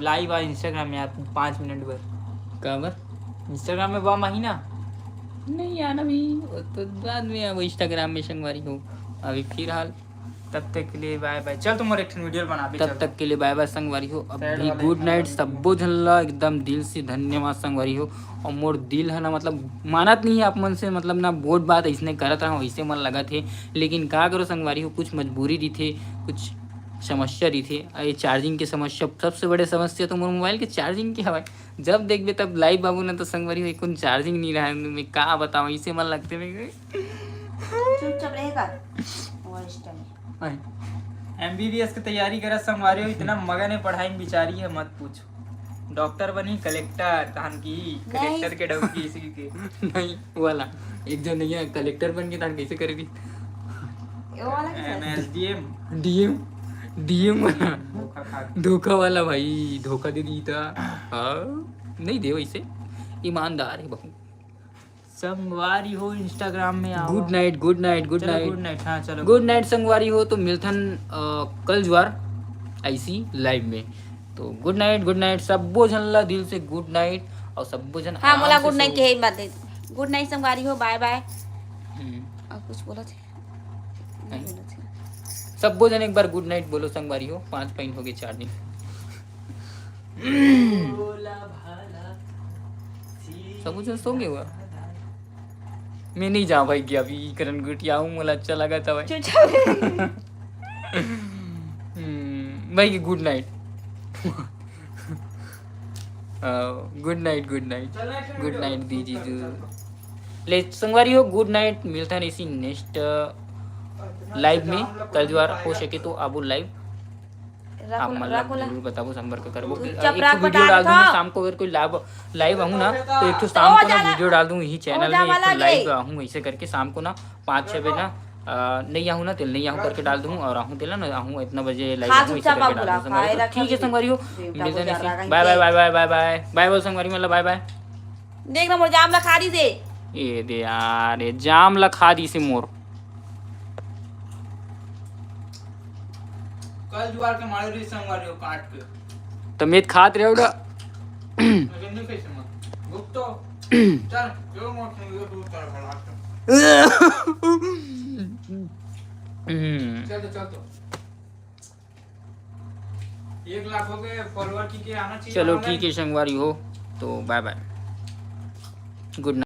लाइव आ इंस्टाग्राम में आप पाँच मिनट भर। काबर? इंस्टाग्राम में बा महीना। नहीं आना भी, वो तो बाद में अब इंस्टाग्राम में संगवारी हो। अभी फिलहाल तब तक के लिए बाय बाय। चल तुम और एक वीडियो बना दे, तब चल। तक के लिए बाय बाय संगवारी हो। Sad अभी वाले गुड एकदम नाइट गलत सब्बो झन ला एकदम दिल से धन्यवाद संगवारी हो। और मोर दिल है ना, मतलब मानत नहीं है आप मन से, मतलब ना बोध बात इसने करत रहा, वैसे मन लगत है, लेकिन का करो संगवारी हो, कुछ मजबूरी रहिथे, कुछ समस्या रहिथे। ये चार्जिंग के समस्या, सबसे बड़े समस्या तो मोर मोबाइल के चार्जिंग के हवाए। जब देखबे तब लाइव आबू ना तो संगवारी हो, कोन चार्जिंग नहीं रहा है, मैं का बताऊं, इसे मन लगते मैं चुपचाप रहेगा। वो इस टाइम एमबीबीएस की तैयारी करत संगवारी हो, इतना मगन है पढ़ाई में बिचारी है, मत पूछो। डॉक्टर बनी, कलेक्टर, तहन की कलेक्टर के डौकी इसी के। नहीं वाला एक जो नहीं है, कलेक्टर बन के तान कैसे करेगी? वो वाला कैसा है? एसडीएम डीएम, डीएम वाला धोखा खा के। धोखा वाला भाई, धोखा दे दी था। हाँ, नहीं दे वैसे, ईमानदार है बहुत। संगवारी हो, इंस्टाग्राम में आओ। गुड नाइट, गुड नाइट, गुड चलो, नाइट, गुड नाइट। हाँ, चलो, गुड नाइट संगवारी हो। तो मिलथन अ, कल जुआर ऐसी लाइव में। तो गुड नाइट, गुड नाइट सब्बो झन ला दिल से गुड नाइट। और सब्बो झन हाँ, मोला आराम से गुड नाइट सो। के ही बात दे। गुड नाइट संगवारी हो, बाय बाय। हम्म। और कुछ बोला थे? नहीं। सब्बो झन एक बार गुड नाइट बोलो संगवारी हो। पाँच पॉइंट हो गए चार्जिंग। सब्बो झन सो गए हुआ। मैं नहीं जाऊँ भाई कि अभी करण गुटिया हूँ, मोला अच्छा लगा था भाई। चुपचाप। हम्म, भाई गुड नाइट। गुड नाइट, गुड नाइट, गुड नाइट दीदी। ले संगवारी हो, गुड नाइट, मिलता है इसी नेक्स्ट लाइव में। कल जुआर हो सके तो आबो लाइव, आप मन ला जरूर बताबो, संपर्क करबो। चुपचाप एक रख, ठो वीडियो बता डाल दूंगा दो। शाम को, अगर कोई लाइव, लाइव आऊँ ना तो एक ठो शाम को ना वीडियो डाल दूँ यही चैनल में, एक ठो लाइव आऊँ ऐसे करके शाम को ना पाँच छः बजे ना। अ, नहीं आहूँ ना तेल नहीं आहूँ करके डाल दूँ और आहूँ तेला ना आहूँ इतना बजे लाइव आहूँ ऐसे करके डाल दूँ संगवारी हो। ठीक है संगवारी हो, मिलता नहीं, बाय बाय, बाय बाय, बाय बाय, बाय बाय संगवारी, मतलब बाय बाय। देख ना मोर जाम ला खा दी से। ए दे यार, ये जाम ला खा दी से मोर। कल जुआर के मारे रही संगवारी हो काट के। तो मैं खात रहे उड़ा। लेकिन नहीं कैसे मत। रुक तो। चल, जो मौत नहीं हुई, तू चल भला से। हम्म, चल तो, चल तो। एक लाख हो गए follower की के आना चाहिए चलो हमारे। ठीक है संगवारी हो, तो बाय बाय, गुड